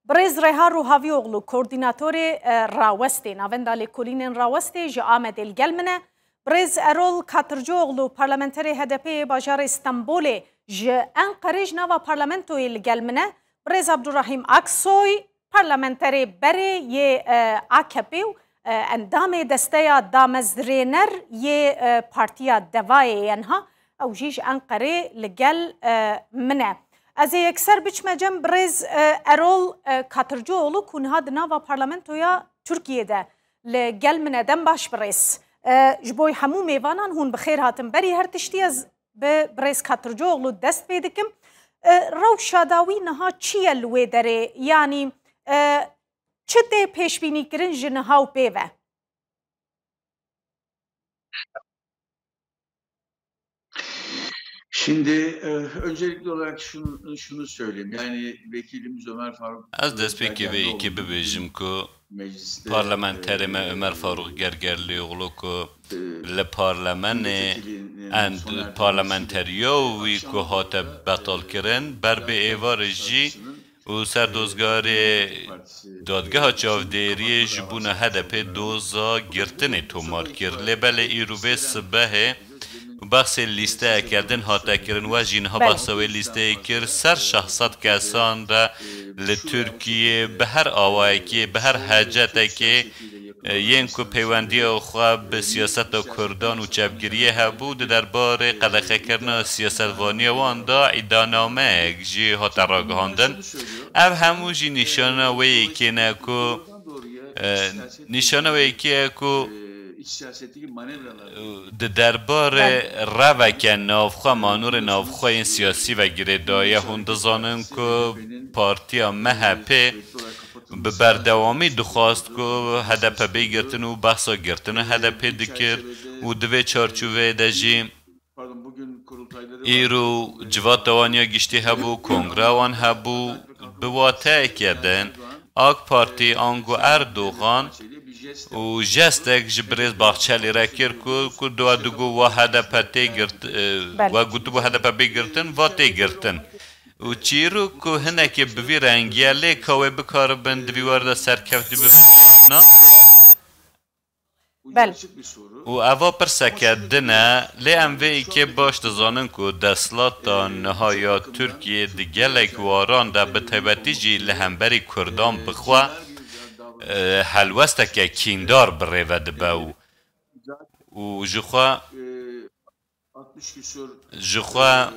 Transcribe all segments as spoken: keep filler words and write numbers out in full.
Birêz Reha Ruhavîoglu, koordînatorê, e, Rawestê, Navenda Lêkolînên Rawestê ji Amedê li gel min e. Birêz Erol Katircioğlu, parlamenterê H D P'ê yê bajarê Stenbolê, ji Enqerê ji nava parlamentoyê li gel min e. Birêz Abdurrahîm Aksoy, parlamenterê berê yê, e, A K P û, e, endamê desteya damezrêner yê, e, Partiya Devayê ye niha. Ew jî ji Enqerê li gel, e, min e. Ez ê yekser biçime cem birêz, e, Erol, e, Katircioğlu ku niha di nava parlamentoya Tirkiyê de li gel min e. Dem baş birêz. E, ji bo hemû mêvanan hûn bi xêr hatin. Berî her tiştî ez bi birêz Katircioğlu dest pê dikim. E, rewşa dawî niha çi ye li wê derê? Yanî, e, çi tê pêşbînîkirin ji niha û pê ve? Şimdi e, öncelikli olarak şunu, şunu söyleyeyim. Yani vekilimiz Ömer Faruk Ez destpêkê vê yekê bibêjim ku parlamenterê me Ömer Faruk Gergerlioğlu ku li parlamenê end parlamenteriya wî ku hate betalkirin, ber bi êvarê jî û ser dozgarê Dadgeha Çavdêriyê ji bona H D P doza girtinê tomar kir. Lê belê îro vê sibehê behsê lîsteyeke din hate kirin. We jî niha behsa wê lîsteyê kir. Ser şeş sed kesan re li Tirkiyê bi her awayekê, bi her hecetekê, e, yên ku peywendiya xwe bi siyaseta Kurdan û çepgiriyê hebû, di derbarê qedexekirina siyasetvaniya wan de îdianameyek jî hate ragihandin. Ev hemû jî nîşana wê yekê ne ku, e, nîşana wê yekê ye ku, e, di derbarê reveke navxwe, manorê navxwe yên siyasî ve girêdaye. Hûn dizanin ku partiya M H P bi berdewamî dixwast ku H D P bê girtin û behsa girtina H D P dikir û di vê çarçoveyê de jî îro civata wan ya giştî hebû, kongreya wan hebû, bi wateyeke din AK Partî ango Erdogan û jestek ji birêz Bahçelî re kir ku, ku we digot we H D P tê girt, e, we gotibû H D P bê girtin, va tê girtin. Û çîrok ku hinekê bi vî rengî ye, lê ka wê bikaribin di vî warê de serkevtî bibin na? Bel. Û eva pirseke din e, lê em vê yekê baş dizanin ku desthilata niha ya Tirkiyê di gelek waran de bi taybetî jî li hemberî Kurdan bi xwe, e, helwesteke kîndar bi rê ve dibe û, û ji xwe, ji xwe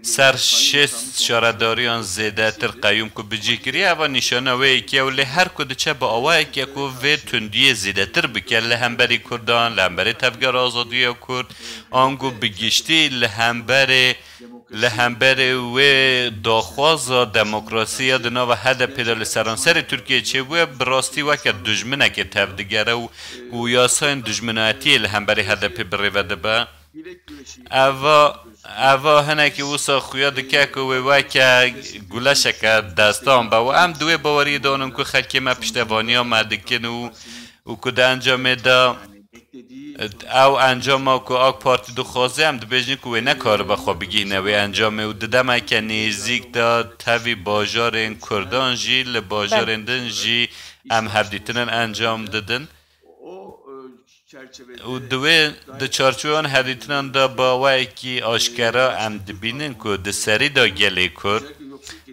ser şêst şaredariyan zêdetir qeyûm ku bi cih kiriye, eva nîşana wê yekê ye û lê her ku diçe bi awayekê ku vê tundiyê zêdetir bike li hemberî Kurdan, li hemberî Tevgera Azadiya Kurd, ango bi giştî li hemberê, li hemberê wê daxwaza demokrasî ya di nava H D P de li seranserê Tirkiyê çêbûye, bi rastî weke dijminekê tevdigere û, û yasayên dijminatiyê li hemberî H D P bi rê ve dibe. Eva, eva hinekî wisa xuya dike ku wê weke guleşeke destan be û em di wê baweriyê de hûn in ku xelkê me piştevaniya me dikin û, û ku di encamê de ew encama ku AK Partî dixwaze, em dibêjin ku wê nekaribe xwe bigihîne wê encamê û di demeke nêzîk de tevî bajarên Kurdan jî li bajarên din jî em hevdîtinên encam didin. Û di wê, di çarçoveya hevdîtinan de bi awayekî aşkera em dibînin ku di serî de gelê Kurd,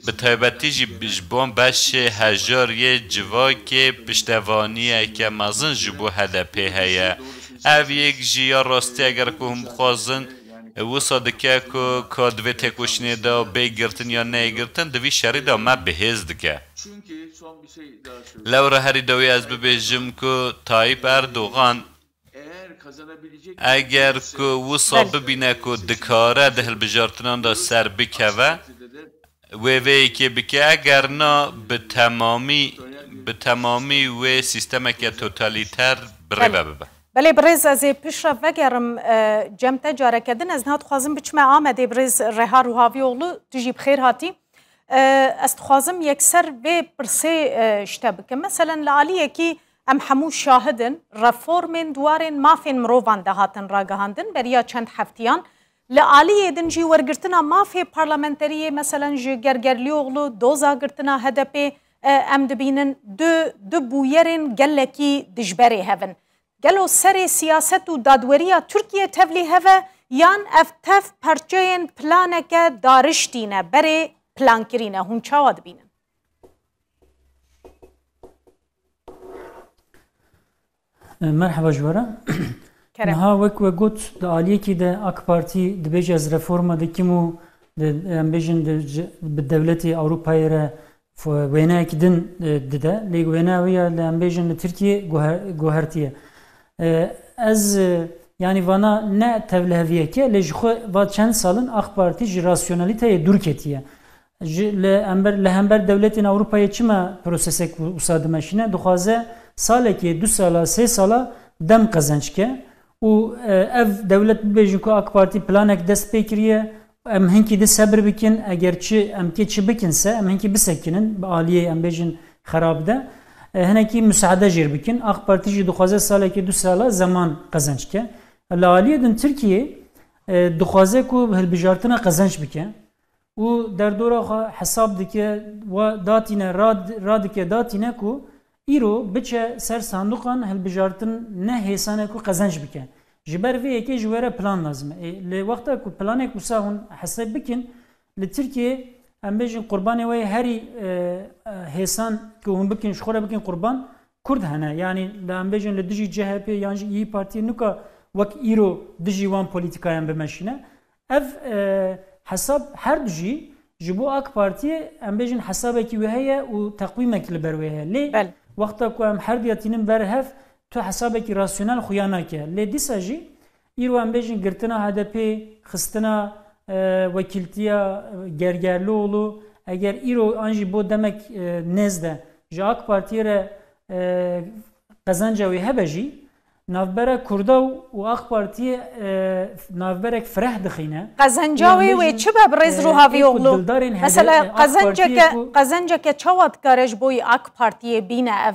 bi taybetî jî bi, ji bo beşê hejar yê civakê piştevaniyeke mezin ji bo H D P heye. Ev yek jî ya rastî eger ku hûn bixwazin, wisa dike ku ka di vê têkoşînê de bê girtin ya neyê girtin, di vî şerî de me bi hêz dike. Lewra herî dawî ez bibêjim ku Tayyip Erdogan eger ku wisa bibîne ku dikare di hilbijartinan de ser bikeve, wê vê yekê bike, eger na bi temamî, bi temamî wê sîstemeke totalîter bi rê ve bibe. Belê birêz, ez ê piştre vegerim, e, cem te careke din. Ez niha dixwazim biçime Amedê, birêz Reha Ruhavîoglu, tu jî bi xêr hatî. E, ez dixwazim yekser vê pirsê, e, ji te bikim. Meselen li aliyekî em hemû şahid in, reformên di warên mafên mirovan de hatin ragihandin. Beriya çend heftiyan Li aliyê din jî wergirtina mafê parlamenteriyê, meselen ji Gergerlîoglu, doza girtina H D P, e, em dibînin du, du bûyerên gelekî dijberê hev in. Gelo serê siyaset û dadweriya Tirkiye tevlî hev e, yan ev tev parçeyên planeke dariştî ne, berê plankirî ne? Hûn çawa dibînin? E, merheba ji we re. Kerem. Niha wek we got, di aliyekî de AK Partî dibêje, ez reforma dikim û di, em bêjin di, ji, bi dewletê Ewropayê re fo-, wêneyekî din, e, dide. Lê wêneya wê ya li, em bêjin, li Tirkiyê guher-, guhertiye. E, ez, e, yanî vana ne tevliheviyek e, lê ji xwe va çend sal in AK Partî ji rasyonalîteyê dûr ketiye. Ji, li hember, li hember dewletên Ewropayê çima prosesek wi-, wisa dimeşîne? Dixwaze salekê, du sala, sê sala dem qezenc ke û, e, ev dewlet bibêjin ku AK Partî planek dest pê kiriye, em hinkî di sebir bikin, eger çi, em kê çi bikin se, em hinkî bisekinin, bi aliyê, em bêjin, xerab de, e, hinekî musaade jêr bikin. AK Partî jî dixwaze salekê, du sala zeman qezenc ke. Li aliyê din Tirkiye, e, dixwaze ku hilbijartina qezenc bike. û derdora xwe hesab dike, wa datîne, rad-, radike datîne ku îro biçe ser sanduqan hilbijartin ne hêsan e ku qezenc bike. Ji ber vê yekê ji we re plan lazim e. Ê, lê wexta ku planek wisa hûn hesab bikin, li Tirkiyê em bêjin qurbanê wê herî, e, e, hêsan ku hûn bikin, ji xwe re bikin qurban, Kurd hene. Yanî li em bêjin li dijî C H P yan jî İYİ Partiyê nika wek îro dijî wan polîtîkayan bimeşîne. Ev, e, hesab her du jî ji bo AK Partiyê, em bêjin, hesabekî wê heye û teqwîmek li ber wê heye. Lê Belê. wexta ku em her duya tînin ber hev, tu hesabekî rasyonel xuya nake. Lê dîsa jî îro em bêjin girtina H D P, xistina, e, wekîltiya, e, Gergerlioğlu, eger îro an jî bo demek, e, nêz de ji AK Partiyê re, e, qezenca wê hebe jî, navbera Kurda û, û AK Partiyê, e, navberek fireh dixîne. Qezenca Yan wê bêjin, wê çi be, birêz e, Ruhavîoglu? ê ku dildarên Mesela H D P, e, AK Partiye qezenceke, ku qezenceke çawa dikare ji bo yî AK Partiyê bîne ev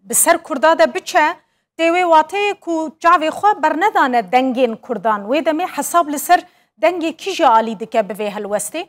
bi ser Kurda de biçe, tê wê wateyê ku çavê xwe bernedane dengên Kurdan. Wê demê hesab li ser dengê kî jî alî dike bi vê helwestê?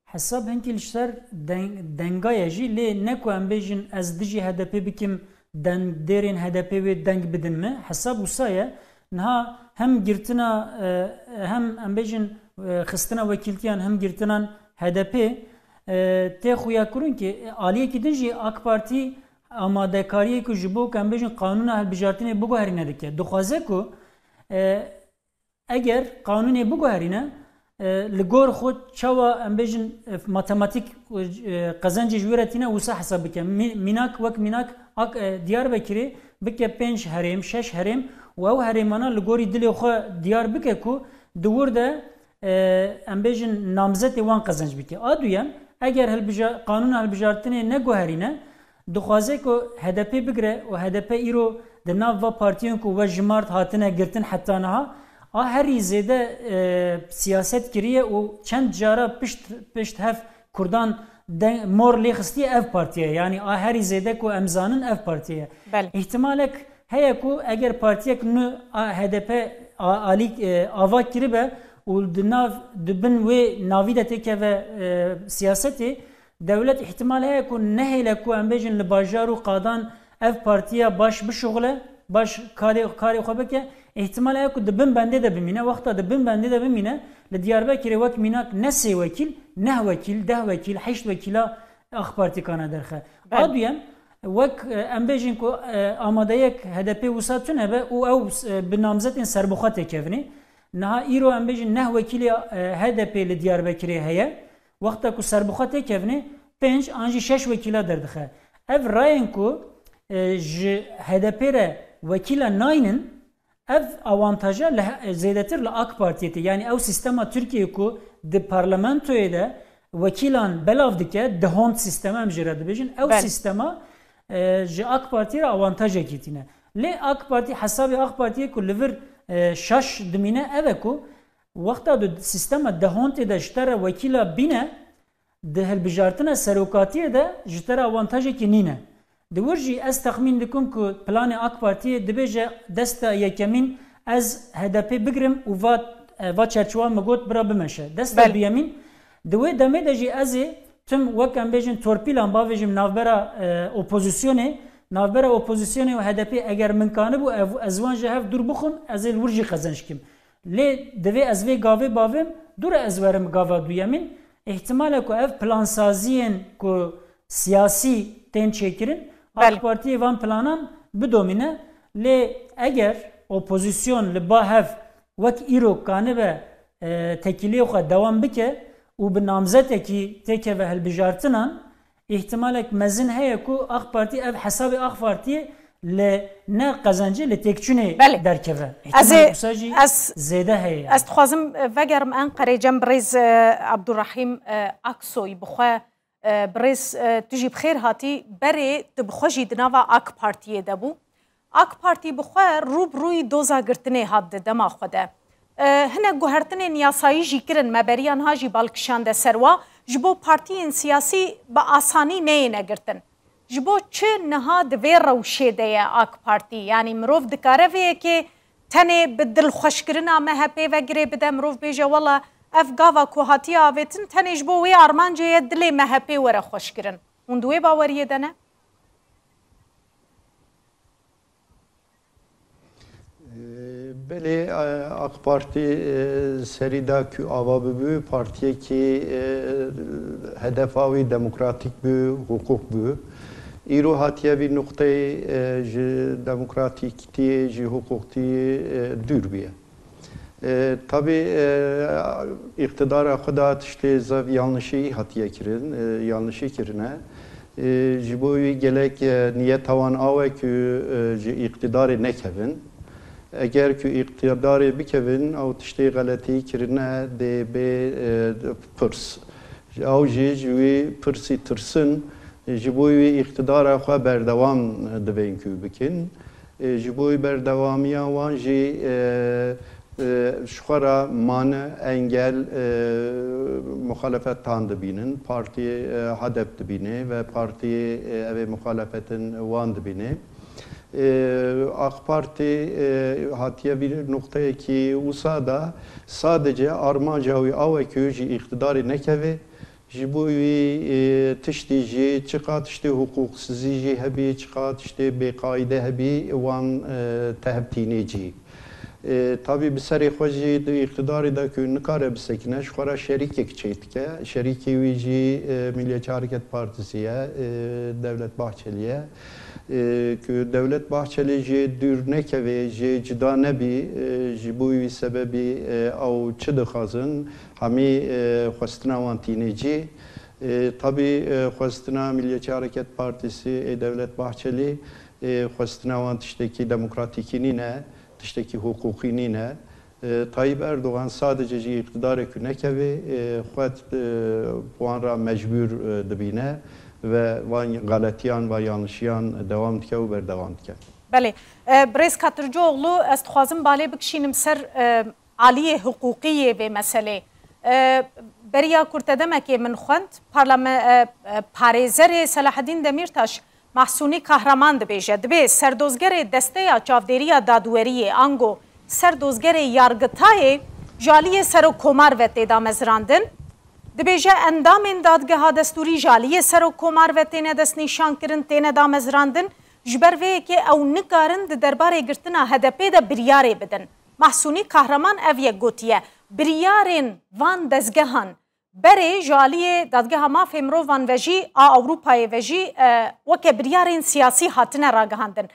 Hesab hinkî li ser deng-, denga ye jî, lê ne ku em bêjin ez dijî H D P bikim, dengdêrên H D P wê deng bidin me. Hesab wisa ye. Niha hem girtina, e, hem em bêjin, e, xistina wekîltiyan hem girtinan H D P, e, tê xuyakirin ki, e, aliyekî din jî AK Partî amadekariyê ku ji bo ku em bêjin qanûna hilbijartinê biguherîne dike. Dixwaze ku, e, Eger qanûnê biguherîne, e, li gor xwe çawa em bêjin, e, matematîk, e, qezencê ji wê re tîne wisa hesab bike. Mî-, mînak wek mînak ak-, e, Diyarbekirê bike pênc herêm, şeş herêm û ew herêmana li gorî dilê xwe diyar bike ku di wir de, e, em bêjin namzetê wan qezenc bike. A duyem, eger hilbija-, qanûna hilbijartinê neguherîne, Dixwaze ku H D P bigire û H D P îro di nav va partiyên ku we jimart hatine girtin heta niha, a herî zêde, e, siyaset kiriye û çend cara pişt, pişt hev Kurdan de mor lê xistiye ev partiye. Yanî a herî zêde ku em zanin ev partiye. Belê. Îhtimalek heye ku eger partiyek nû a H D P a, alî, e, ava kiribe û di nav, di bin wê navî de têkeve, e, siyasetê, Dewlet îhtimal heye ku nehêle ku em bêjin li bajar û qadan ev partiya baş bişuxile, baş karê, karê xwe bike, îhtimal heye ku di bin bendê de bimîne. Wexta di bin bendê de bimîne, li Diyarbekirê wek mînak ne sê wekîl, neh wekîl, deh wekîl, heşt wekîla AK Partî kana derxe. Belê. A duyem, wek, e, em bêjin ku, e, amadeyek H D P wisa tune be û ew, e, bi namzetên serbixwe têkevine. Niha îro em bêjin neh wekîlê, e, H D P li Diyarbekirê heye. Wexta ku serbixwe têkevine, pênc an jî şeş wekîla derdixe. Ev rayên ku, e, ji H D P re wekîla naynin, ev awantaja li he-, zêdetir li AK Partiyê tê. Yanî ew sîstema Tirkiyeyê ku di parlamentoyê de wekîlan belav dike, dehont sîsteme em jê re dibêjin, ew Belê. sîstema, e, ji AK Partiyê re awantajekî tîne. Lê AK Partî, hesabê AK Partiyê ku li vir, e, şaş dimîne ev e ku wexta tu sîstema dehontê de ji te re wekîla bîne, di hilbijartina serokatiyê de ji te re awantajekî nîne. Di wir jî ez texmîn dikim ku planê AK Partiyê dibêje desta yekemîn ez H D P bigirim û va, e, va çerçewa min got bira bimeşe. Desta Belê. duyemîn di wê demê de jî ez ê tim wek em bêjin torpîlan bavêjim navbera, e, opozisyonê, navbera opozisyonê û H D P eger min kanibû ev, ez wan ji hev dûr bixwim, ez ê li wir jî qezenc kim. Lê divê ez vê gavê bavêm, dûre ez werim gava duyemîn. Îhtimale ku ev plansaziyên ku siyasî tên çêkirin, Belê. AK Partiyê van planan bidomîne. Lê eger opozîsyon li ba hev wek îro kanibe, e, tekîliyê xwe dewam bike û bi namzetekî têkeve hilbijartinan, îhtimalek mezin heye ku AK Partî ev hesabê AK Partiyê li ne qezencê, li têkçûnê Belê. derkeve. Ez ê, Îhtimalek wisa jî ez, zêde heye. ez dixwazim, e, vegerim Enqerê cem birêz, e, Abdurrahîm, e, Aksoy bi xwe, e, birêz, e, tu jî bi xêr hatî. Berê tu bi xwe jî di nava AK Partiyê de bû. AK Partî bi xwe rû bi rûyî doza girtinê hat di dema xwe de. E, hinek guhertinên yasayî jî kirin, me beriya niha jî bal kişande ser wa, ji bo partiyên siyasî bi asanî neyêne girtin. Ji bo çi niha di vê rewşê de ye AK Partî? Yanî mirov dikare vê yekê tenê bi dilxweşkirina M H P ve girê bide, mirov bêje, wela ev gava ku hatiye avêtin tenê ji bo wê armancê ye dilê M H P were xweşkirin. Hûn di wê baweriyê de ne? Belê, e, AK Partî, e, serî da ku ava bibû, partiyekî, e, hedefa wî demokratîk bû, hiqûq bû. Îro hatiye vî nuqteyê, e, ji demokratîktiyê, ji hiqûqtiyê, e, dûr bûye. E, tabî, e, îqtidara xwe da tiştê zaf yanlişî hatiye kirin, e, yanlişî kirine. E, ji bo wî gelek, e, niyeta wan awe ku, e, ji îqtidarê nekevin. Eger ku îqtidarê bikevin, ew tiştê xeletî kirine dê bê, e, pirs. Ew jî ji wî pirsî tirsin, ji bo wî îqtidara xwe berdewam, e, divên ku bikin. E, ji bo wî berdewamiya wan jî, e, e, ji xwe re mane, engel, e, muxalefetan dibînin. Partiyê, e, HADEP dibîne ve partiyê, e, evê muxalefetin wan dibîne. E, AK Partî, e, hatiye vî nuqteyekî wisa da sadece armanca wî awe ku ji îqtidarê nekeve, Ji bo wî, e, tiştî jî, çiqa tiştê hiqûqsizî jî hebî, çiqa tiştê bêqaîde hebî, wan, e, tev tînê cî. E, tabî bi serê xwe jî di îqtidarê de ku nikare bisekine, ji xwe re şerîkek çêdike. Şerîkê wî jî, e, Milliyetçi Hareket Partisi ye, e, Devlet Bahçeli ye. E, ku Devlet Bahçeli jê dûr nekeve, jê cida nebî, e, ji bo wî sebebî, e, ew çi dixwazin, Hemî, e, xwestina wan tînê cî. E, tabî, e, xwestina Milliyetçi Hareket Partisi ê Devlet Bahçelî, e, xwestina wan tiştekî demokratîkî nîne, tiştekî hiqûqî nîne. E, Tayyip Erdogan sadece ji îqtidarê ku nekeve, e, xwe, e, wan ra mecbûr, e, dibîne ve van xeletiyan, van yanlişiyan dewam dike û berdewam dike. Belê. E, Birêz Katircioğlu, ez dixwazim balê bikişînim ser, e, aliyê hiqûqî yê vê meselê. E, beriya kurte demekê min xwend, parlame-, e, e, parêzerê Selahaddîn Demîrtaş, Mahsûnî Kahraman dibêje, dibê serdozgerê Desteya Çavdêriya Dadweriyê, ango serdozgerê Yargitayê ji aliyê Serokkomar ve tê damezrandin. Dibêje endamên dadgeha destûrî ji aliyê Serokkomar ve têne destnîşankirin, têne damezrandin, ji ber vê yekê ew nikarin di derbarê girtina H D P de biryarê bidin. Mahsûnî Kahraman ev yek gotiye, biryarên van dezgehan berê ji aliyê Dadgeha Mafê Mirovan ve jî a Ewropayê ve jî, e, weke biryarên siyasî hatine ragihandin.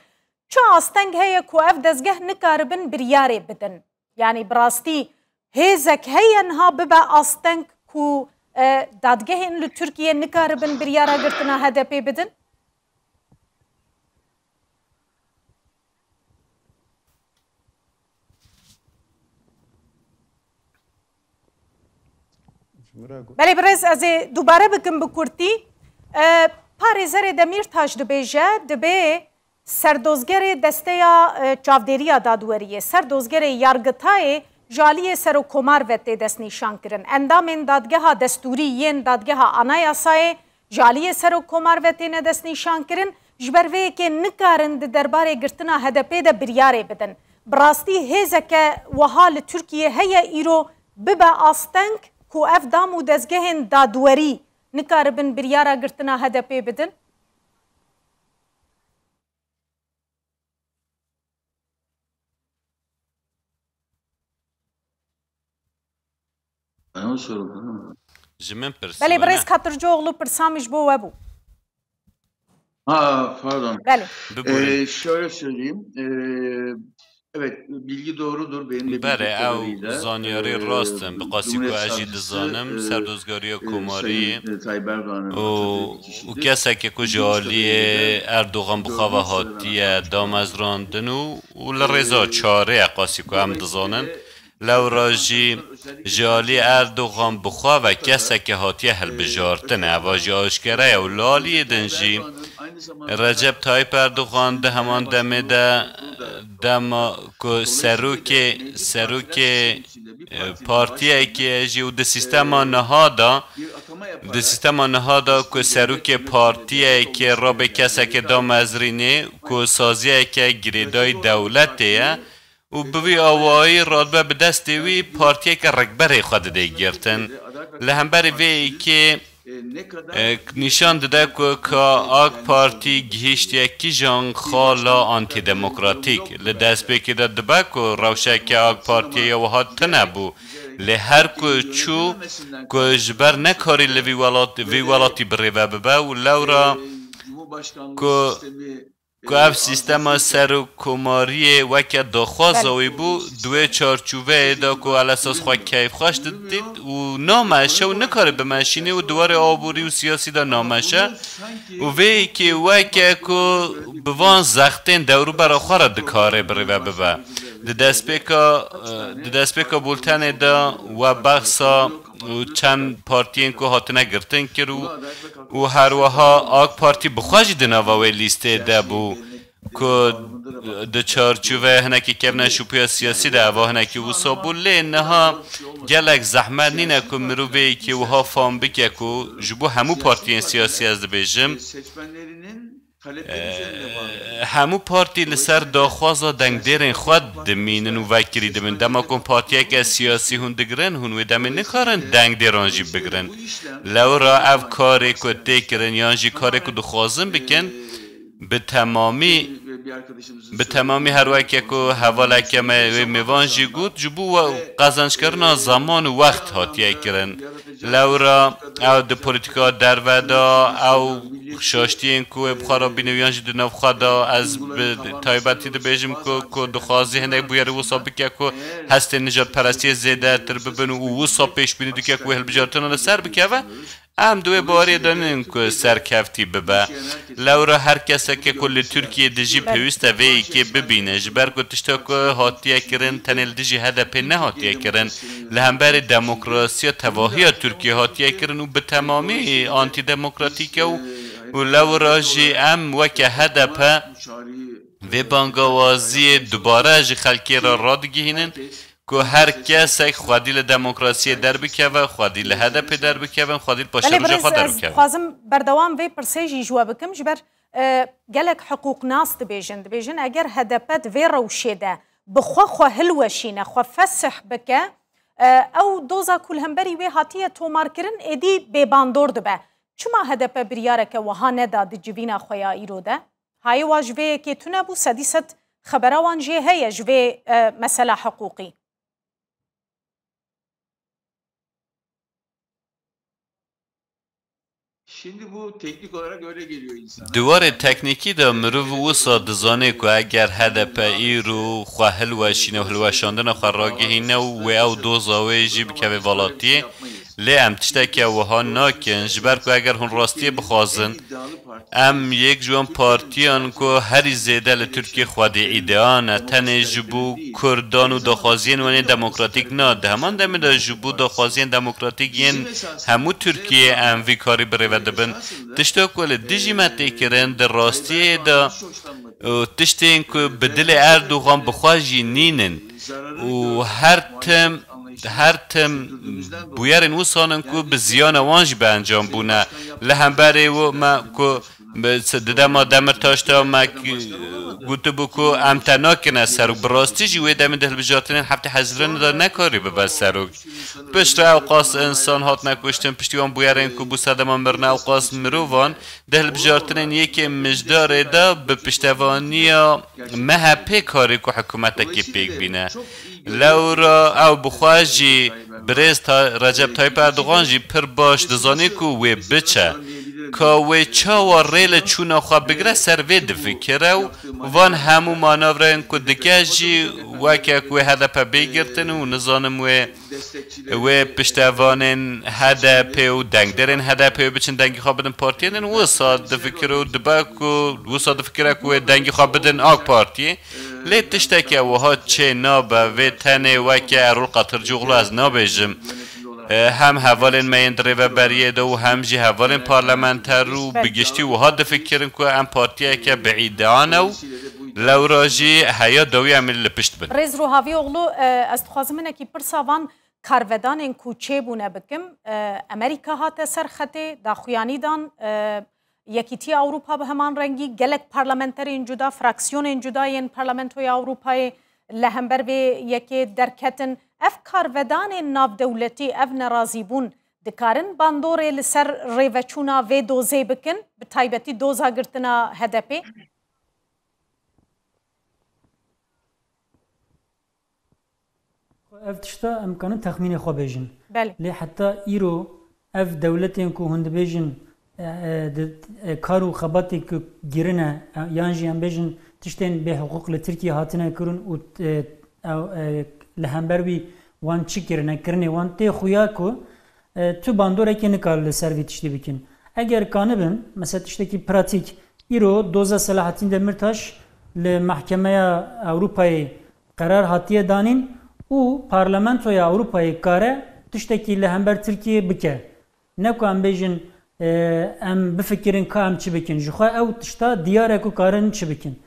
Çi asteng heye ku ev dezgeh nikaribin biryarê bidin? Yanî bi rastî hêzek heye niha bibe asteng ku, e, dadgehên li Tirkiyê nikaribin biryara girtina H D P bidin? Ji min re got. Belê birêz, ez ê dubare bikim bi kurtî. E, parêzerê Demîrtaş dibêje, dibê serdozgerê Desteya, e, Çavdêriya Dadweriyê, serdozgerê Yargitayê ji aliyê Serokkomar ve tê destnîşankirin. Endamên dadgeha destûrî yên dadgeha Anayasayê ji aliyê Serokkomar ve têne destnîşankirin. Ji ber vê yekê nikarin di derbarê girtina H D P de biryarê bidin. Bi rastî hêzeke wiha li Tirkiyê heye îro bibe asteng ku ev dam û dezgehên dadwerî nikaribin biryara girtina H D P bidin? Ji min pirsî. Belê birêz Katircioğlu pirsa min ji bo we bû. Ha, pardon. Belê. Bibûrin. Ee, şöyle söyleyeyim. Ee, evet, bilgi doğrudur. Benim de bildiğim kadarıyla. Bere, ew zanyarî rast in. Bi qasî ku ez jî dizanim, serdozgariya komarî û, û keseke ku ji aliyê Erdogan bi xwe ve hatiye damezrandin û, û li rêza çarê ye qasî ku em dizanin. Lewra jî ji alî Erdogan bi xwe ve keseke hatiye hilbijartin. Eva jî aşkere ye û li aliyê din jî Recep Tayyip Erdogan di heman demê de dema ku serokê, serokê, e, partiyekê ye jî û di sîstema niha de, di sîstema niha de ku serokê partiyekê rabe keseke damezrînê ku saziyeke girêdayî dewletê ye, û bi vî awayî radibe bi destê wî partiyeke rikberê xwe dide girtin. Li hemberî vê yekê, e, nîşan dide ku ka AK Partî gihîştiye kîjan xala antîdemokratîk. Li destpêkê de dibe ku rewşeke AK Partiyê ya wiha tune bû. Lê her ku çû ku ji ber nekarî li vî welat-, vî welatî birêve bibe û lewra ku ku ev sîstema serokkomariyê weke daxwaza wî bû, di wê çarçoveyê de ku el esas xwe keyfxweş didît û nameşe û nikare bimeşînê û di warê aborî û siyasî de nameşe û vê yekê weke ku bi van zextên dewrûbera xwe re dikare birêve bibe. Di destpêka, di destpêka bultenê de we behsa û çend partiyên ku hatine girtin kir û, û her wiha AK Partî bi xwe jî di nava wê lîstê de bû ku di çarçoveya hinekî kevneşûpiya siyasî de eva hinekî wisa bû. Lê niha gelek zehmet nîne ku mirovê yekê wiha fam bike ku ji bo hemû partiyên siyasî ez dibêjim, Hemû partî li ser daxwaza dengdêrên xwe dimînin û vekirî dibin. Dema ku partiyeke siyasî hûn digirin, hûn wê demê nikarin dengdêran jî bigirin. Lewra ev karê ku tê kirin yan jî karê ku dixwazin bikin, bi temamî, bi temamî her weke ku hevaleke me wê mêvan jî got, ji bo we qezenckirina zeman û wext hatiye kirin. Lewra ew di polîtîka derve de ew şaştiyên ku wê bi xwe re bîne û yan jî di nav xwe de ez bi taybetî dibêjim ku, ku dixwaze hinek bûyerê wisa bike ku hestên nijadperestiyê zêdetir bibin û wisa pêşbînî dike ku wê hilbijartina li ser bikeve. Em di wê baweriyê de nin ku serkeftî bibe. Lewra her keseke ku li Tirkiyê dijî pêwîst e vê yekê bibîne, ji ber ku tişta ku hatiye kirin tenê li dijî H D P nehatiye kirin. Li hemberî demokrasiya tevahiya Tirkiyê hatiye kirin û bi temamî antîdemokratîk e û, û lewra jî em weke H D P vê bangawaziyê dubare ji xelkê re radigihînin ku her kesek xwedî li demokrasiyê derbikeve, xwedî li H D P derbikevin, xwedî li Belê paşeroja xwe birêz, ez derbikevin. Dixwazim berdewam vê pirsê jî ji we bikim, ji ber, e, gelek hiqûqnas dibêjin. Dibêjin eger H D P di vê rewşê de bi xwe xwe hilweşîne, xwe fesih bike, e, ew doza ku li hemberî wê hatiye tomarkirin êdî bêbandor dibe. Çima H D P biryareke wiha neda di civîna xwe ya îro de? Hayê wa ji vê yekê tune bû, sedî sed xebera wan jê heye ji vê, e, mesela hiqûqî. Şimdi bu teknik olarak öyle geliyor insana. Di warê teknîkî de mirov wisa dizane ku eger H D P îro xwe hilweşîne û hilweşandina xwe ragihîne û wê ew doza wê jî bikeve velatiyê, lê em tişteke wiha nakin, ji ber ku eger hûn rastiyê bixwazin, em yek ji wan partiyan ku herî zêde li Tirkiyê xwedî îdia ne, tenê ji bo Kurdan û daxwaziyên wan ên demokratîk na, di heman demê de ji bo daxwaziyên demokratîk yên hemû Tirkiyê em vî karî birêve dibin. Tişta ku li dijî me tê kirin, di rastiyê de, û tiştên ku bi dilê Erdogan bi xwe jî nînin û her tim, her tim bûyerên wisan in ku bi ziyana wan jî bi encam bûne. Li hemberê wi me ku Bi-, di dema Demirtaş de me k-, gotibû ku em te nakirine serok. Bi rastî jî wê demê di hilbijartinên heftê Hezirînê de nekarî bibe serok. Piştre ew qas insan hatine kuştin, piştî wan bûyerên ku bû sedema mirina ew qas mirovan, di hilbijartinên yekê Mijdarê de bi piştevaniya M H P karî ku hikûmetekê pêk bîne. Lewra ew bi xwe jî birêz Ta-, Recep Tayyip Erdogan jî pir baş dizanî ku wê biçe. Ka wê çawa rê li çûna xwe bigire ser vê difikire û van hemû manavreyên ku dike jî weke ku wê H D P bê girtin û nizanim wê, wê piştevanên H D P û dengderên H D P wê biçin dengê xwe bidin partiyên din, wisa difikire û dibe ku, wisa difikire ku wê dengê xwe bidin AK Partiyê. Lê tişteke wiha çê nabe, vê tenê weke Erol Qatircîoglu ez nabêjim. E, hem hevalên me yên di rêveberiyê de û hem jî hevalên parlamenter û bi giştî wiha difikirin ku em partiyeke bi îdeane û lewra jî heya dawî em ê li pişt bin. Rêz Ruhavîoglu, e, ez dixwazim hinekî pirsa van karvedanên ku çêbûne bikim. E, Amerîka hate ser xetê, daxuyanî dan, e, Yekîtiya Ewropa bi heman rengî, gelek parlamenterên cuda, fraksiyonên cuda yên Parlamentoya Ewropayê li hember vê yekê derketin. Ev karvedanên navdewletî, ev nerazîbûn dikarin bandorê li ser rêveçûna vê dozê bikin, bi taybetî doza girtina H D P? Ev tişta em kanin texmînê xwe bêjin. Belê. Lê heta îro ev dewletên ku hûn dibêjin, e, e, di, e, kar û xebatê ku girine, e, yan jî em bêjin tiştên bêhiqûq li Tirkiyê hatine kirin û, e, ew, e, li hember wî wan çi kirine, kirinê wan tê xuya ku, e, tu bandorekê nikar li ser vî tiştî bikin. Eger kanibin, mesela tiştekî pratîk, îro doza Selahattin Demirtaş li Mehkemeya Ewropayê qerar hatiye danîn û Parlamentoya Ewropayê kare tiştekî li hember Tirkiyê bike. Ne ku em bêjin, e, em bifikirin ka em çi bikin. Ji xwe ew tişta diyar e ku karin çi bikin.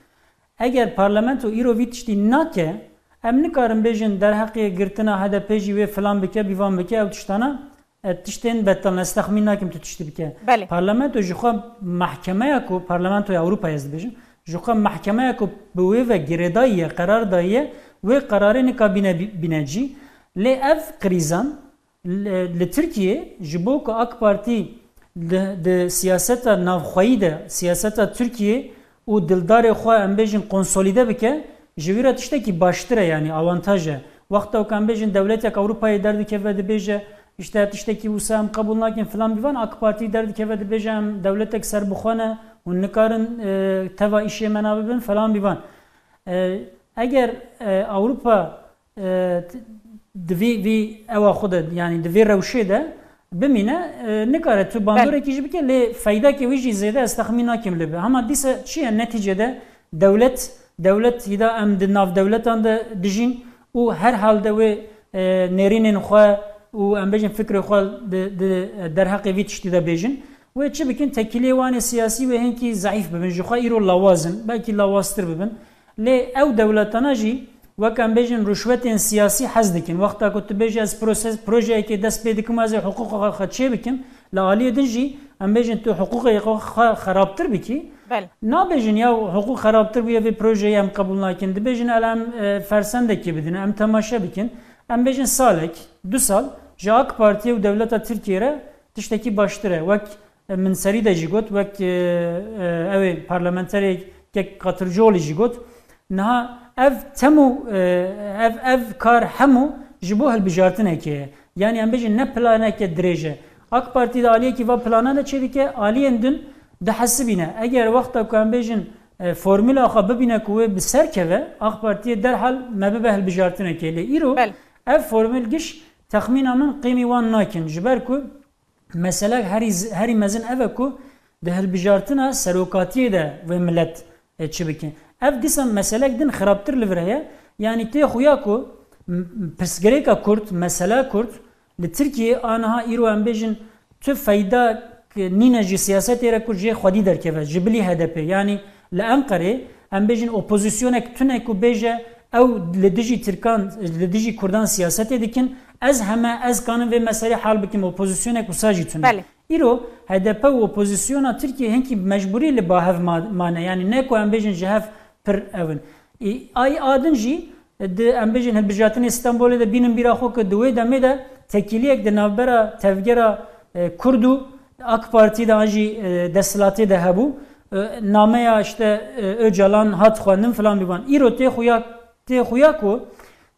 Eger parlamento îro vî tiştî nake, em nikarin bêjin derheqê girtina H D P jî wê filan bike, bîvan bike, ew tiştana, e, tiştên betal ne, ez texmîn nakim tu tiştî bike. Belê. Parlamento ji xwe mehkemeya ku, Parlamentoya Ewropayê ez dibêjim, ji xwe mehkemeya ku bi wê ve girêdayî ye, qerar dayî ye, wê qerarê nika bîne, bîne cî. Lê ev krîzan li, li Tirkiyê ji bo ku AK Partî di, di siyaseta navxweyî de, siyaseta Tirkiyê û dildarê xwe, em bêjin, konsolîde bike, ji wî re tiştekî baştir e, yanî awantaj e. Wexta ku, em bêjin, dewletek Ewropayê derdikeve dibêje, işte, tiştekî wisa em qebûl nakin, filan bîvan, AK Partî derdikeve dibêje, em dewletek serbixwe ne, hûn nikarin, e, teva îşê me nabibin, filan bîvan. E, eger, e, Ewropa, e, t-, di vî, vî ewa xwe de, yanî di vî rewşê de bimîne, e, nikare tu Belê. bandorekî jî bike, lê feydakê wî jî zêde ez texmîn nakim li bi. Hema dîsa çi ye netîcede? Dewlet, dewlet hîda em di nav dewletan de dijîn û her hal de wê, e, nêrînên xwe û, em bêjin, fikrê xwe di, di, e, derheqê vî tiştî de bêjin. Wê çi bikin? Tekîliyê wan ê siyasî wê hinkî zeîf bibin. Ji xwe îro lawaz in, belkî lawaztir bibin. Lê ew dewletana jî, wek em bêjin, ruşwetên siyasî hez dikin. Wexta ku tu bêjî, ez proses-, projeyekê dest pê dikim, ez ê hiqûqa xwe çê bikim, li aliyê din jî, em bêjin, tu hiqûqê xwe xerabtir bikî. Belê. Nabêjin, ya hiqûq xerabtir bûye, vê projeyê em qebûl nakin. Dibêjin, ele em, e, fersendekê bidin, em temaşe bikin. Em bêjin salek, du sal, ji AK Partiyê û dewleta Tirkiyê re tiştekî baştir e. Wek, e, min serî de jî got, wek, e, e, ew ê parlamenterê kek Qatircoglu jî got. Niha ev temû, e, ev, ev kar hemû ji bo hilbijartinekê ye. Yanî em bêjin ne planeke dirêj e. AK Partî di aliyekî va plana de çêdike, aliyên din dihesibîne. Eger wexta ku em bêjin, e, formula xwe bibîne ku wê bi ser keve, AK Partiyê derhal me bibe hilbijartinekê. Lê îro Belê. ev formul giş texmîna min qîmî wan nakin. Ji ber ku mesele herî z-, herî mezin ev e ku di hilbijartina serokatiyê de wê milet, e, çi bikin. Ev dîsa meselek din xirabtir li vir heye. Yanî tê xuya ku m-, m-, pirsgirêka Kurd, mesela Kurd li Tirkiyeyê aniha îro em bêjin tu feyda k-, nîne ji siyasetê re ku jê xwedî derkeve, ji bilî H D P. Yanî li Enqerê em bêjin opozîsyonek tune ku bêje ew li dijî Tirkan, li dijî Kurdan siyasetê dikin, ez heme, ez kanim vê meselê hal bikim, opozîsyonek wisa jî tune. Belê. Îro H D P û opozisyona Tirkiyê hinkî mecbûrî li ba hev ma-, mane. Yanî ne ku em bêjin ji hev pir ew in. Ê, ay a din jî di, em bêjin, hilbijartinê Stenbolê de bînin bîra xwe ku di wê demê de tekîliyek di navbera tevgera, e, Kurd û AK Partî de an jî, e, desthilatê de hebû. E, nameya işte, e, Ocalan hat xwendin filan bîban. Îro tê xuya, tê xuya ku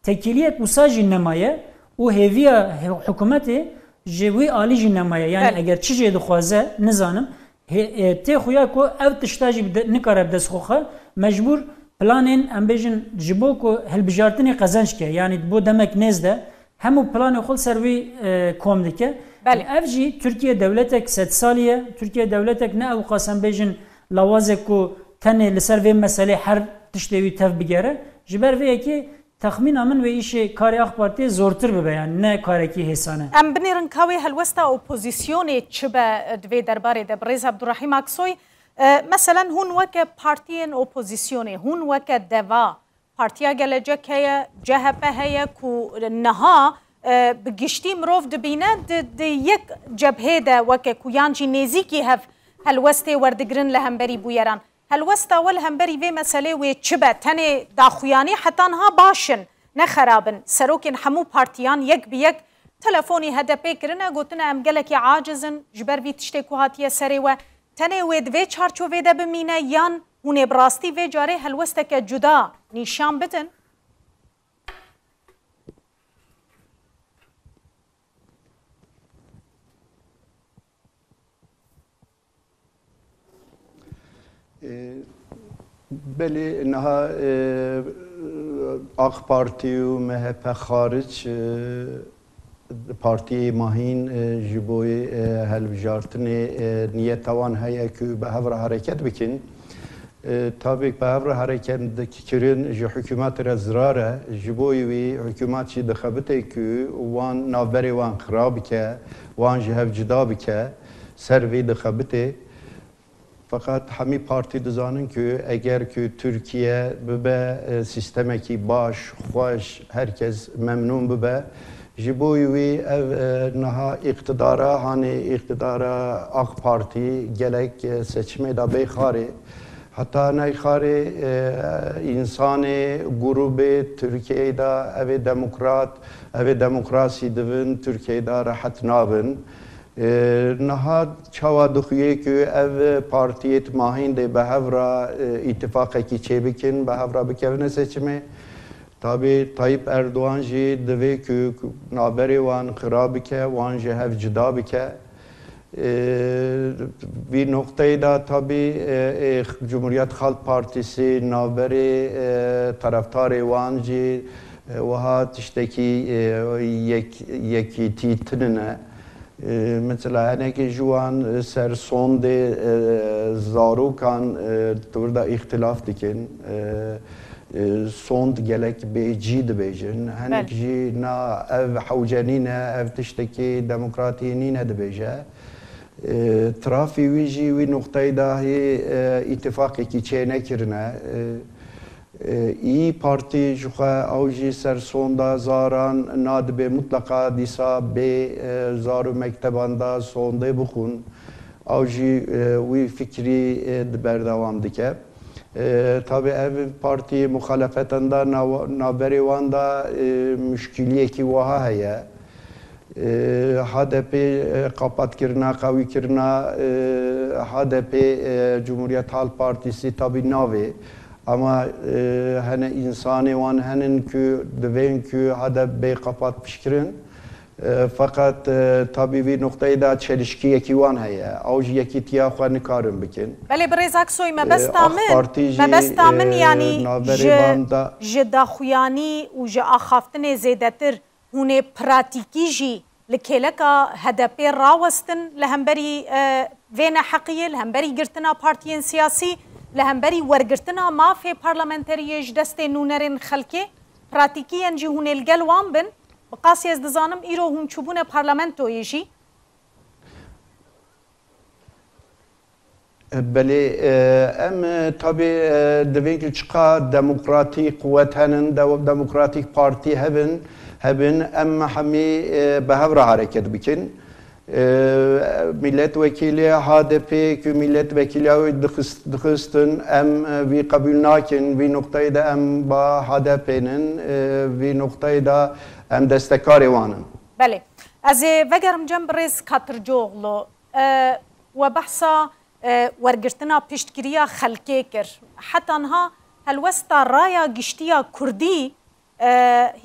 tekîliyek wisa jî nemaye û hêviya he-, hikûmetê ji wî alî jî nemaye. Yanî Belê. eger çi jê dixwaze, nizanim, hê-, e, tê xuya ku ev tişta jî bi de-, nikare bi dest xwe xe, mecbûr planên, em bêjin, ji bo ku hilbijartinê qezenc ke, yanî bo demek nêz de, hemû planê xwe li ser wî, e, kom dike. Belê. Ev jî Tirkiye dewletek sedsalî ye. Tirkiye dewletek ne ew qas, em bêjin, lawazek ku tenê li ser vê meselê her tiştê wî tev bigere. Ji ber vê yekê Texmîna min wê îşê karê AK Partiyê zortir bibe, yani ne karekî hêsan e. Em binêrin ka wê helwesta opozisyonê çi be di vê derbarê de, birêz Abdurrahîm Aksoy? E, meselen hûn weke partiyên opozisyonê, hûn weke DEVA, Partiya Gelecek heye, C H P heye ku niha, e, bi giştî mirov dibîne di, di yek cebhê de weke ku yan jî nêzîkî hev helwestê werdigirin li hemberî bûyeran. Helwesta we li hemberî vê meselê wê çi be? Tenê daxuyanî heta niha baş in, ne xerab in. Serokên hemû partiyan yek bi yek telefonî H D P kirine, gotine, em gelekî aciz in ji ber vî tiştê ku hatiye serê we. Tenê wê di vê çarçovê de bimîne yan hûn ê bi rastî vê carê helwesteke cuda nîşan bidin? E, belê niha, e, AK Partî û M H P xaric, e, partiyê mahîn, e, ji bo, e, helbijartinê, e, niyeta wan heye ku bi hev re hereket bikin. E, tabî bi hev re hereket kirin ji hikûmetê re zirar e. Ji bo wî hikûmet jî dixebitê ku wan navberê wan xira bike, wan ji hev cida bike, ser vî dixebitê. Feqet hemî partî dizanin ku eger ku Tirkiye bibe, e, sîstemekî baş, xweş, herkes memnûn bibe, ji bo wî ev, e, niha îqtidara, hanê îqtidara AK Partî gelek, e, seçimê de bê xarê. Heta ney xarê, e, însanê, grûbê Tirkiyeyê de ev ê demokrat, ev ê demokrasî divin, Tirkiyeyê de rehet nabin. E, niha çawa dixuye ku ev partiyêt mahîn dê bi hev re, e, îtifaqekî çêbikin, bi hev re bikevine seçimê? Tabî Tayyip Erdogan jî divê ku navberê wan xira bike, wan ji hev cida bike. E, vî noqteyê de tabî, e, e, Cumhuriyet Xalq Partisi navberê, e, taraftarê wan jî, e, wiha tiştekî, e, yek-, yekîtî tinin e. E, mesela hinekî ji wan ser sondê, e, zarokan, e, di wir de îxtilaf dikin. E, e, sond gelek bêcî dibêjin. Hinek Belê. jî na ev hewce nîne, ev tiştekî demokratî nîne dibêje. E, tirafî wî jî wî noqteyê de hê, e, îtifaqekî çênekirine. E, E, Î Partî ji xwe ew jî ser sonda zaran nadibe mutleqa dîsa bê, e, zar û mekteban de sondê bixwin. Ew jî, e, wî fikrî, e, di berdewam dike. E, tabî ev partî muxalefetan de nav-, navberê wan de, e, muşkiliyekî wiha heye. E, H D P, e, qapatkirina, qewîkirina, e, H D P, e, Cumhuriyet Halk Partisi tabî navê. Ama, e, hene însanê wan henin ku divên ku H D P bê qapat pişkirin. E, feqet, e, tabî vî noqteyê de çelişkiyekî wan heye. Ew ji yekîtiya xwe nikarin bikin. Belê, birêz Aksoy, E, mebesta AK min, Partî jî, mebesta min, e, yanî navberê ji, van da- ji daxuyanî û ji axaftinê zêdetir hûn ê pratîkî jî li kêleka H D P rawestin li hemberî, e, vê neheqiyê, li hemberî girtina partiyên siyasî, li hemberî wergirtina mafê parlamenteriyê ji destê nûnerên xelkê? Pratîkiyen jî hûn ê li gel wan bin? Bi qasî ez dizanim îro hûn çûbûne parlamentoyê jî. Belê, e, em, e, tabî, e, divên ku çiqa demokratîk quwet henin, de-, demokratîk partî hebin, hebin, em hemî, e, bi hev re hereket bikin. Mîletvekîlê H D P ku mîletvekîliya wî dixist-, dixistin, em, e, vî qebûl nakin, vî nuqteyê de em ba H D P nin, e, vî nuqteyê de em destekarê wan in. Belê. Ez ê vegerim cem birêz Katırcıoğlu. E, we behsa, e, wergirtina piştgiriya xelkê kir. Heta niha helwesta raya giştiya kurdî e,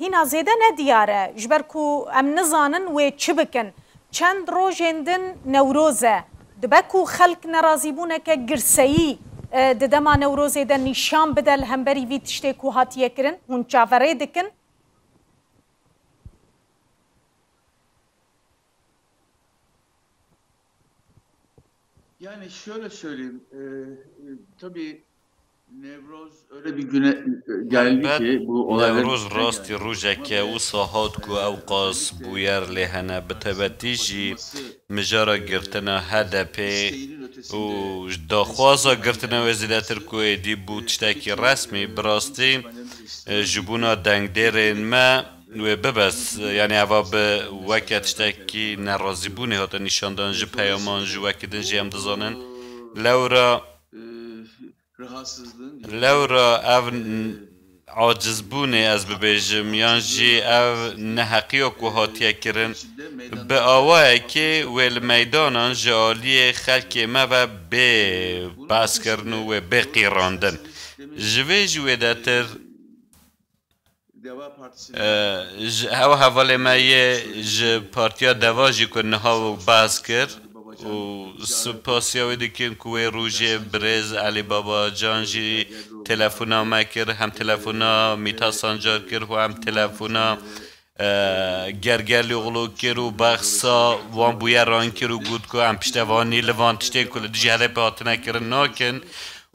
hîna zêde ne diyar e, ji ber ku em nizanin wê çi bikin. Çend rojên din Newroz e. Dibe ku xelk nerazîbûneke girseyî, e, di dema Newrozê de nîşan bide li hemberî vî tiştê ku hatiye kirin, hûn çaverê dikin? Yani şöyle söyleyeyim, e, e, tabii Nevroz öyle bir güne, e, geldi Helbet, ki bu olaylar Newroz rastî rojeke wisa hat ku ew qas bûyer lê hene. Bi tebetî jî mijara girtina H D P û daxwaza girtina wê zêdetir ku êdî bû tiştekî resmî, bi rastî, e, ji bona dengdêrên me wê bibes, yanî eva bi weke tiştekî nerazîbûnê hate nîşandan ji peyaman ji wekî din jî em dizanin. Lewra, lewra ev n-, acizbûnê ez bibêjim, yan jî ev neheqiya ku hatiye kirin, bi awayekê wê li meydanan ji aliyê xelkê me ve bê behskirin û wê bê qîrandin. Ji vê jî wêdetir, Deva Partisi'nin e, ji hewa hevalê me yê ji Partiya Deva jî ku niha behs kir û spasiya wê dikin ku wê rojê birêz Elî Babacan jî telefona me kir, hem telefona Mîta Sancar kir û hem telefona, e, Gergerlîoglu kir û behsa wan bûyeran kir û got ku em piştevanî li van tiştên ku li dijî H D P hatine kirin nakin.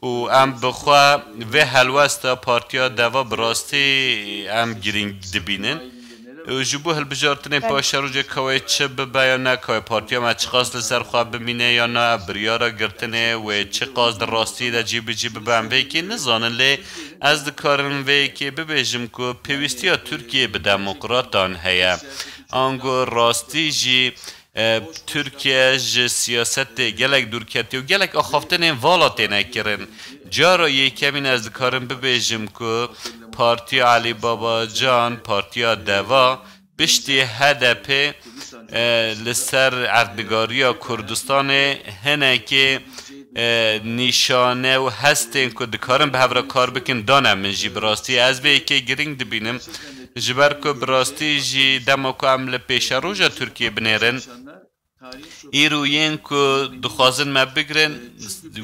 Û em bi xwe vê helwesta Partiya Deva bi rastî em girîng dibînin. Û ji bo hilbijartinê Belê. paşerojê ka wê çi bibe ya ne, ka wê partiya me çiqas li ser xwe bimîne ya ne, ev biryara girtinê wê çiqas di rastiyê de cîbicî bibe, em vê yekê nizanin. Lê ez dikarim vê yekê bibêjim ku pêwîstiya Tirkiyê bi demokratan heye. Ango rastî jî E, Tirkiye ji siyasetê gelek dûr ketiye û gelek axaftinên vala têne kirin. Cara yekemîn ez dikarim bibêjim ku Partiya Elî Babacan, Partiya Deva, piştî H D P, e, li ser erdnigariya Kurdistanê hinekê, e, nîşane û hestên ku dikarin bi hev re kar bikin dane min jî. Bi rastî ez vê yekê girîng dibînim. Ji ber ku bi rastî jî dema ku em li pêşeroja Tirkiyê binêrin, îro yên ku dixwazin me bigirin,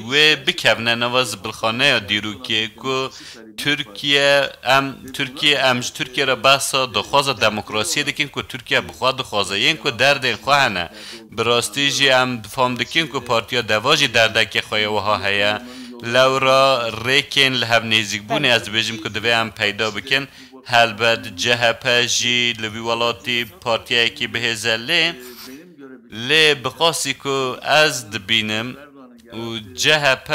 wê bikevne nava zibilxaneya dîrokê ku Tirkiye, em, Tirkiye, em ji Tirkiye re behsa daxwaza demokrasiyê dikin ku Tirkiye bi xwe dixwaze, yên ku derdên xwe hene. Bi rastî jî em fam dikin ku Partiya Deva jî derdekê xwe yê wiha heye. Lewra rêkên li hev nêzîkbûnê ez dibêjim ku divê em peyda bikin. Helbet C H P jî li vî welatî partiyekî bihêz e, lê, lê bi qasî ku ez dibînim û C H P,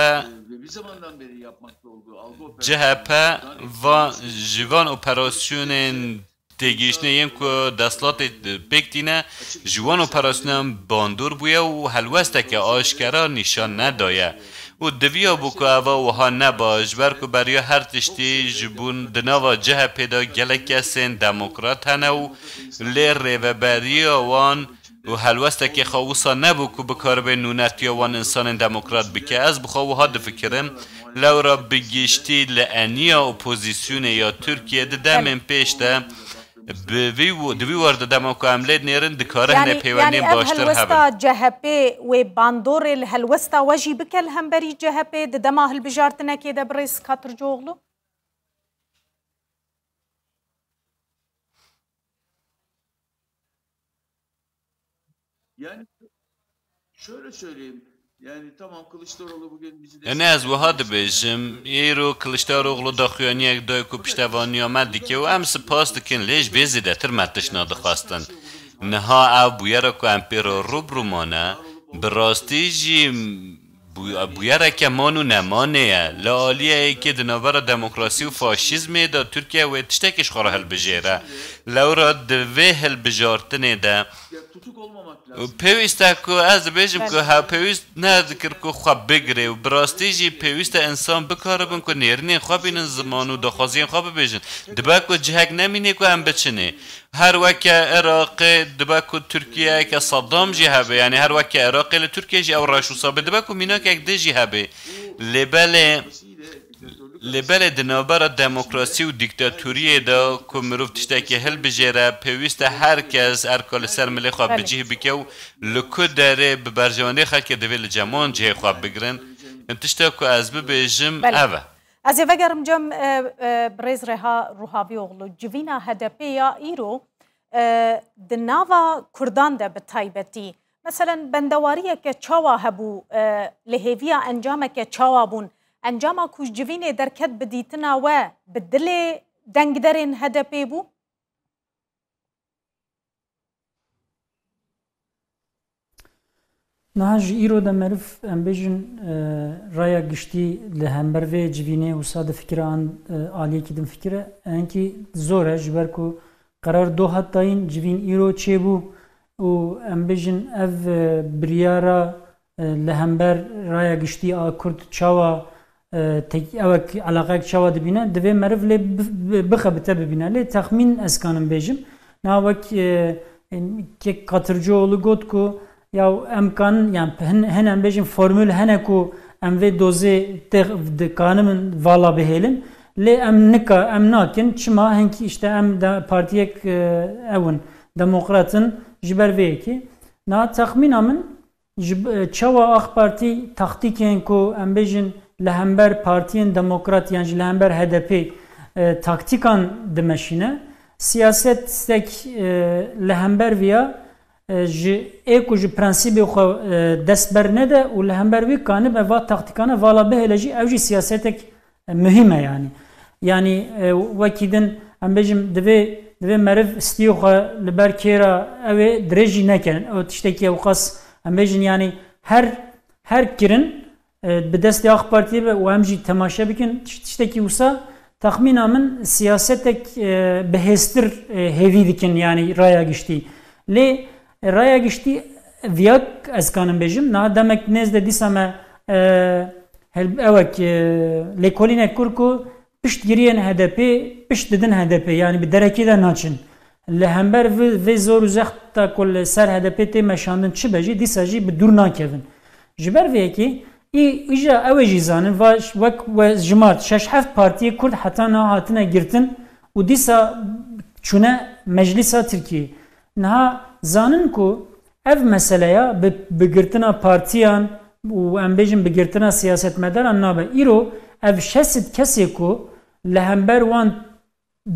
C H P va, ji van operasyonên têgihiştinê yên ku desthilatê pêk tîne, ji wan operasyonan bandor bûye û helwesteke aşkera nîşan nedaye. Û diviya bû ku eva wiha neba, ji ber ku beriya her tiştî ji bo di nava C H P de gelek kesên demokrat hene û lê rêveberiya wan û helwestekê xwe wisa nebû ku bikaribe nûnetiya wan însanên demokrat bike. Ez bi xwe wiha difikirim, lewra bi giştî li eniya opozîsyonê ya Tirkiye di demên pêş de bi vî, di vî war de dema ku em lê dinêrin, dikare hine Yanî, yanî pêwendiyên ev baştir helwesta hebin. C H P wê bandorê li helwesta we jî bike li hemberî C H P di dema hilbijartinekê de birêz Katırcıoğlu? Yani şöyle söyleyeyim. Yani tamam, Kılıçdaroğlu bugün bizi Yanî ez wiha dibêjim, îro Kiliçdaroglu daxuyaniyek dayê ku piştevaniya me dike û em spas dikin, lê ji vê zêdetir me tişt nadixwestin. Niha ev bûyera ku em pê re rû bi rû mane, bi rastî jî bû-, bûyereke man û nemanê ye. Li aliyê yekê di navbera demokrasî û faşîzmê de Tirkiye wê tiştekî ji xwe re hilbijêre. Lewra di vê hilbijartinê de pêwîst e ku ez dibêjim ku Belê. Hev pêwîst nedikir ku xwe bigire û bi rastî jî pêwîst e însan bikaribin ku nêrînên xwe bînin ziman û daxwaziyên xwe bibêjin. Dibe ku cihek nemîne ku em biçinê. Her weke Iraqê dibe ku Tirkiyeyeke Saddam jî hebe, yanî her weke Iraqê li Tirkiye jî ew reş wisa be, dibe ku mînakek din jî hebe. Lê belê, lê belê di navbera demokrasî û dîktatoriyê de ku mirov tiştekî hilbijêre, pêwîst e her kes erka li ser milê xwe Belê. Bi cih bike û li ku derê bi berjewendê xelkê divê li ceman cihê xwe bigirin. Tişta ku ez bibêjim Belê. Ev e. Ez ê vegerim cem, e, e, birêz Reha Ruhavîoglu. Civîna H D P ya îro, e, di nava Kurdan de bi taybetî, meselen, bendewariyeke çawa hebû, e, li hêviya encameke çawa bûn? Encama ku ji civînê derket bi dîtina we, bi dilê dengderên H D P bû? Niha ji îro de meriv, em bêjin, e, raya giştî li hember vê civînê wisa difikire an, e, aliyekî din fikire, enkî zor e, ji ber ku qerar doh hat dayîn, civîn îro çêbû û em bêjin ev, e, biryara, e, li hember raya giştî a Kurd çawa, e, tek-, ewek eleqeyek çawa dibîne, divê meriv lê bi-, bi-, bixebite bibîne. Lê texmîn ez kanim bêjim. Niha wek, e, e, kek Katircioğlu got ku ya em kanin, yan hin, hin em bêjin formül hene ku em vê dozê tê-, dikanibin vala bihêlin. Lê em nika, em nakin. Çima? Hinkî işte em de partiyek, e, ew in, demokrat in, ji ber vê yekê. Niha texmîna min, Ji b-, çawa AK Partî taktîkên ku em bêjin li hember partiyên demokrat yan jî li hember H D P, e, taktîkan dimeşîne, siyasetek, e, li hember viya, e, ji ê ku ji prensîbê xwe, e, dest ber nede û li hember wî kanibe va taktîkane vala bihêle jî ew jî siyasetek muhîm e yanî. Yanî, e, wekî din em bêjin divê, divê meriv stiyê xwe li ber kêra ew ê dirêj jî nekin. Ew tiştekî ewqas em bêjin yanî her, her kirin, e, bi destê AK Partiyê be û em jî temaşe bikin, tiş-, tiştekî wisa texmîna min siyasetek, e, bihêztir, e, hêvî dikin yanî raya giştî. Lê raya giştî viya ez kanim bêjim, niha demek nêz de dîsa me, e, hel-, ewek, e, lêkolînek kur ku piştgiriyên H D P pişt didin H D P, yanî bi derekê de naçin. Li hember vê, vê zor û zexta ku li ser H D P tê meşandin çi be jî, dîsa jî bi dûr nakevin. Ji ber vê yekê, î, îja ew ê jî zanin, va ş-, wek we jimart, şeş heft partiyê Kurd heta niha hatine girtin û dîsa çûne meclîsa Tirkiyê. Niha zanin ku ev meseleya bi, bi girtina partiyan û em bêjin bi girtina siyasetmedaran nabe. Îro ev şeş sed kesê ku li hember wan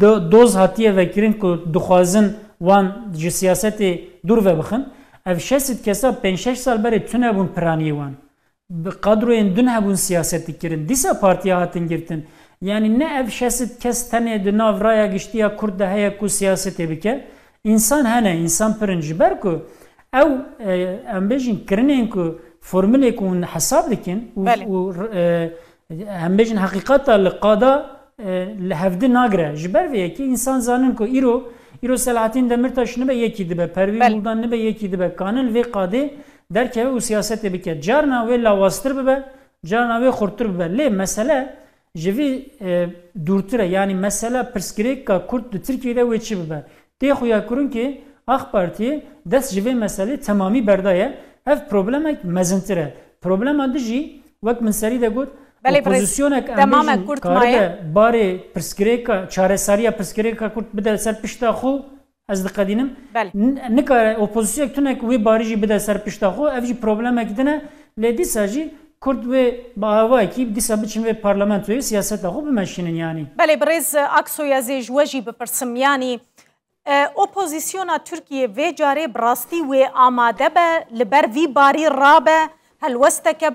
do-, doz hatiye vekirin ku dixwazin wan ji siyasetê dûr vebixin, ev şeş sed kesa pênc şeş sal berê tune bûn piraniyê wan. Bi kadroyên din hebûn siyaset dikirin. Dîsa partiya hatin girtin. Yanî ne ev şeş sed kes tenê di nav raya giştî ya Kurd de heye ku siyasetê bike. Însan hene, însan pir in ji ber ku ew, e, em bêjin kirinên ku formulê ku hûn hesab dikin û, Belê. û, e, em bêjin heqîqeta li qada, e, li hevdi nagire. Ji ber vê yekê însan zanin ku îro, îro Selahattin Demirtaş nibe yekî dibe, Pervîn Belê. Buldan nibe yekî dibe. Kanin vê qadê derkeve û siyasetê bike. Carna wê lawaztir bibe, carna wê xurttir bibe. Lê mesele ji vî, e, dûrtir e. Yanî mesela pirsgirêka Kurd di Tirkiyeyê de wê çi bibe? Tê xuyakirin ki AK Partiyê dest ji vê meselê temamî berdaye. Ev problemek mezintir e. Problema din jî, wek min serî de got, Belê, birêz, oposîsyonek em dema me bêjin kurt karibe maye. Barê pirsgirêka, çareseriya pirsgirêka Kurd bide ser pişta xwe, ez diqedînim. Belê. N-, nikare opozisyoneke tunek wê barî jî bide ser pişta xwe. Ev jî problemek din e. Lê dîsa jî Kurd wê bi avayekî dîsa biçin wê parlamentoyê siyaseta xwe bimeşînin yanî. Belê, birêz Aksoy, ez ê ji we jî bipirsim. Yanî, e, opozisyona Tirkiyê vê carê bi rastî wê amade be, li ber vî barî rabe, helwesteke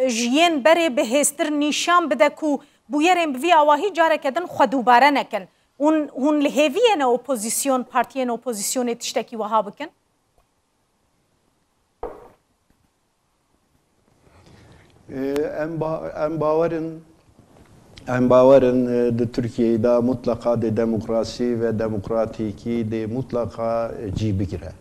ji yên berê bihêztir nîşan bide ku bûyerên bi vî awahî careke din xwe dubare nekin. Hûn, hûn li hêviyê ne opozîsyon, partiyên opozîsyonê tiştekî wiha bikin? Ee, em ba-, em bawer in Em bawer in, e, di Tirkiyeyê de mutleqa dê demokrasî ve demokratîkî dê mutleqa, e, cî bigire.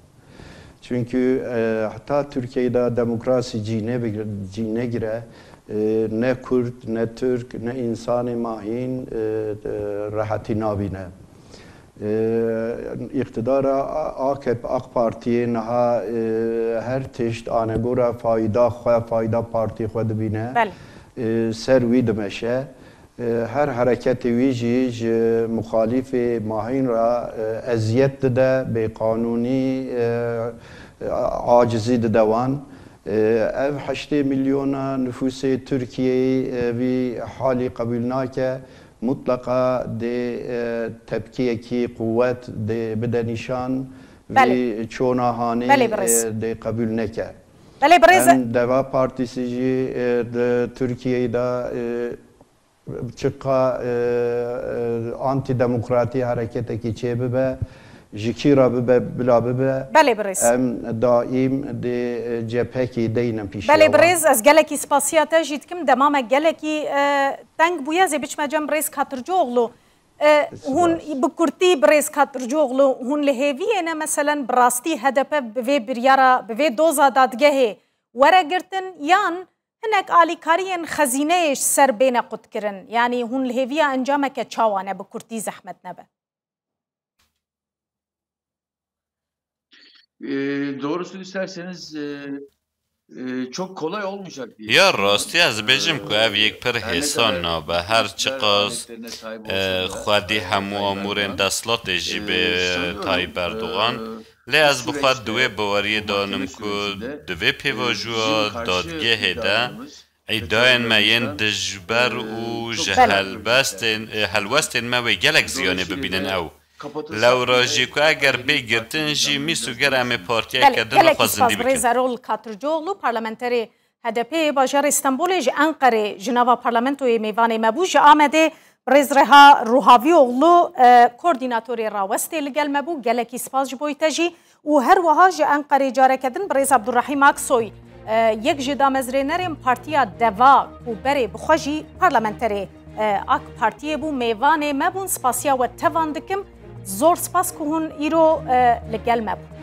Çünkü, e, heta Tirkiyeyê de demokrasî cî nebigire, cî negire, e, ne Kurd, ne Tirk, ne insanê ma hîn, e, e, rehetî nabîne. E, îqtidara A K P, AK Partiyê niha, e, her tişt anegora fayda xwe, fayda partiyê xwe dibîne. Belê. E, ser wî dimeşe. E, her hereketê wî jî ji muxalîfê ma hîn re, e, eziyet dide, bêqanûnî, e, e, acizî dide wan. E, ev heştê milyona nifûsê Tirkiyeyê, e, vî halî qebûl nake. Mutleqa dê, e, tepkiyekî quwet dê bide nîşan. Belê. Vî çona hanê, Belê, birêz. e, dê qebûl neke. Belê, birêz. Em Deva Partisi jî, e, di Tirkiyeyê de, e, çiqa, e, e, antidemokratî hereketekî çêbibe, ji kî re bibe, bila bibe, Belê, birêz. em daîm dê, e, cephekî deynin pîşiya Belê, wan. Birêz, ez gelekî spasiya te jî dikim. Dema me gelekî, e, teng bûye, ez ê biçime cem birêz Katircoglu. E, Spas. Hûn bi kurtî, birêz Katircoglu, hûn li hêviyê ne, meselen, bi rastî H D P bi vê biryara, bi vê doza dadgehê were girtin, yan hinek alîkariyên xezîneyê ji ser bêne qutkirin? Yanî hûn li hêviya encameke çawa ne, bi kurtî zehmet nebe? E, doğrusunu isterseniz, e, e, çok kolay olmayacak diye Ya rastî ez bêjim ku ev yek pir hêsan nabe, her çiqas, e, xwedî hemû amûrên desthilatê jî bê Tayyip Erdogan. Lê ez bi xwe di wê baweriyê de nim ku di vê pêvajoya dadgehê de îdayên me yên dijber û ji Belê. helbestên, e, helwestên me wê gelek ziyanê bibînin ew. Lewra jî ku eger bê girtin jî mîs û ger em ê partiyeke Belê, din re gelekî xwezindî spas, bikin. Birêz Erol Katircoglu, parlamenterê H D P yê bajarê Stenbolê ji Enqerê ji nava parlamentoyê mêvanê me bû. Ji Amedê birêz Reha Ruhavîoglu, e, koordînatorê Rawestê li gel me bû. Gelekî spas ji bo te jî. Û her wiha ji Enqerê careke din birêz Abdurrahîm Aksoy, e, yek ji damezrênerên Partiya Deva ku berê bi xwe jî parlamenterê, e, AK Partiyê bû, mêvanê me bûn. Spasiya we tevan dikim. Zor spas ku hûn îro, e, li gel me bûn.